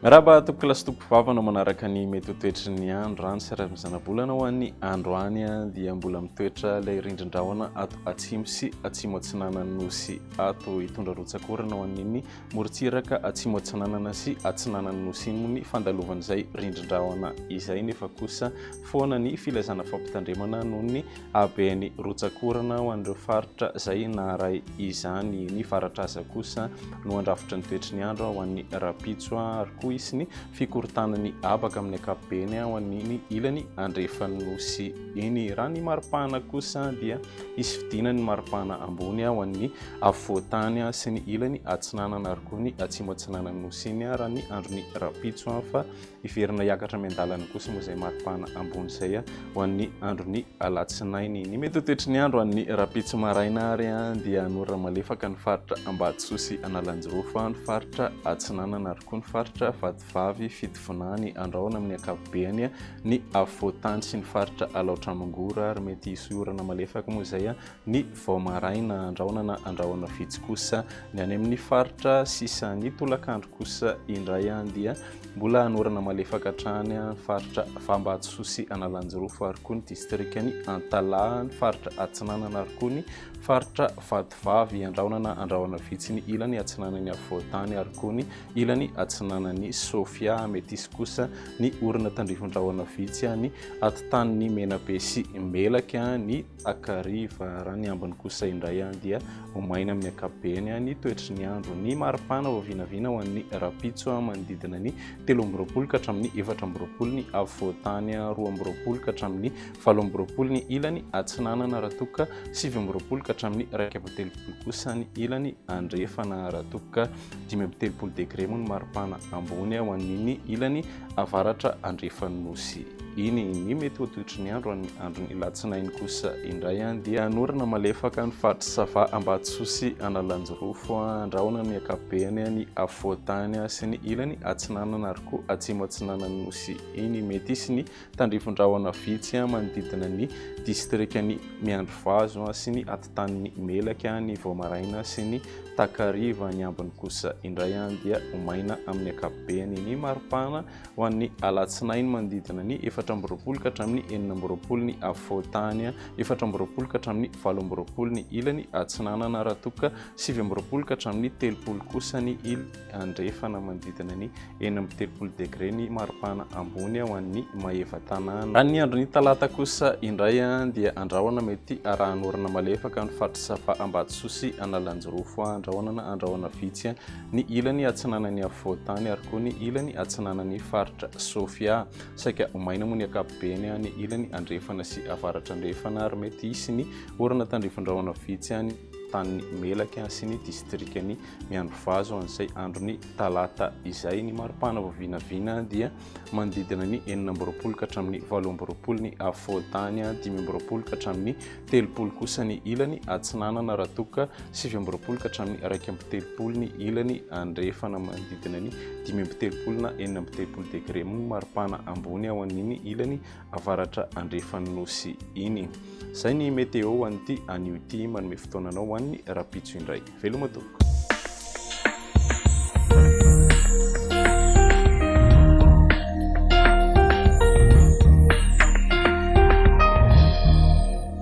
Miarahaba tompokolahy sy tompokovavy anao manaraka ny mety ho toetry ny andro rano sy razana-bolana ho an'ny androany dia mbola mitoetra ilay rindrin-drahona ato atsimo sy atsimo atsinanan'ny nosy ato hitondra rotsak'orana ho an'iny morontsiraka atsimo atsinanana sy atsinanan'ny nosy iny moa ny fandalovan'izay rindrin-drahona izay nefa kosa foana ny filazana fampitandremana noho ny Haben'ny rotsak'orana ho an'ireo faritra izay naharay izany. Ny varatraza kosa no handrafitra ny toetry ny andro ho an'ny rahampitso ary koa hisy ny fikorontanan'ny habaka amin'ny ankapobeny ho an'iny ilany andrefan'ny Nosy iny. Raha ny maripana kosa dia hisy fidinan'ny maripana ambony ho an'ny afovoan-tany sy ny ilany atsinanana ary koa ny atsimo atsinanan'ny Nosy iny raha ny andron'ny rahampitso fa Hiverina hiakatra miandalana kosa moa izay maripana ambony izay ho an'ny andron'ny alatsinainy. Ny mety ho toetry ny andro an'ny rahampitso maraina ary dia hanorana malefaka ny faritra Ambatosoa sy Analanjirofo, ny faritra Atsinanana ary koa ny faritra Vatovavy, Fitovinany, Andrahona amin'ny ankapobeny, ny afovoan-tany sy ny faritra Alaotra Mangoro ary mety hisy orana malefaka moa izay ny vao maraina, Andrahona na Andrahona vitsy kosa ny any amin'ny faritra sisa. Ny tolakandro kosa indray dia Mbola hanorana malefaka hatrany ny faritra Vambatosoa sy Analanjirofo ary koa ny distrikan'i Antalaha, ny faritra Atsinanana ary koa ny faritra Vatovavy. Andrahonana andrahona vitsy ny ilany atsinanan'ny afovoan-tany ary koa ny ilany atsinanan'i Sofia. Mety hisy kosa ny orana tandrifin-drahona vitsy any atitan'ny Menabe sy Melaky ny takariva. Raha ny ambiny kosa indray dia ho maina amin'ny ankapobeny ny toetry ny andro. Ny maripana vao vinavina ho an'ny rahampitso manodidina ny 23 ka hatramin'ny 24 ny afovoan-tany, 22 ka hatramin'ny 28 ny ilany atsinanana raha toa ka 29 ka hatramin'ny 31 kosa ny ilany andrefana raha toa ka 35 degre moa ny maripana ambony ho an'iny ilany avaratra andrefan'ny nosy iny. Ny mety ho toetry ny andro an'ny andron'ny alatsinainy kosa indray dia hanorana malefaka ny faritry Sava, Ambatosoa sy Analanjirofo, Andrahona amin'ny ankapobeny, ny afovoan-tany sy ny ilany atsinanana ary koa atsimo atsinanan'ny nosy iny. Mety hisy ny tandrifin-drahona vitsy manodidina ny distrikan'i Miandrivazo sy ny atitanin'i Melaky ny vao maraina sy ny takariva. Ny ambiny kosa indray dia ho maina amin'ny ankapobeny. Ny maripana ho an'ny alatsinainy manodidina ny 24 ka hatramin'ny 26 ny afovoan-tany, 24 ka hatramin'ny 28 ny ilany atsinanana raha toa ka 29 ka hatramin'ny 30 kosa ny ilany andrefana manodidina ny 36 degre ny maripana ambony ho an'ny Maevatanàna. Raha ny andron'ny talata kosa indray dia andrahona mety arahan'orana malefaka ny faritry Sava Ambatosoa sy Analanjirofo, andrahona na andrahona vitsy ny ilany atsinanan'ny afovoan-tany ary koa ny ilany atsinanan'ny faritra Sofia. Saika ho maina moa ny ankapobeny ny ilany andrefana sy avaratra andrefana ary mety hisy ny orana tandrifin-drahona vitsy any tanin'i Melaky sy ny distrikan'i Miandrivazo an'izay andron'ny talata izay. Ny maripana vao vinavina dia manodidina ny 26 ka hatramin'ny 28 ny afovoan-tany, 25 ka hatramin'ny 30 kosa ny ilany atsinanana raha toa ka 29 ka hatramin'ny 31 ny ilany andrefana manodidina ny 35 na 36 degre moa ny maripana ambony ao an'iny ilany avaratra andrefan'ny nosy iny. Izay ny météo ho an'ity anio ity, manome fotoana anao ho an'ny rahampitso indray. Veloma tompoko.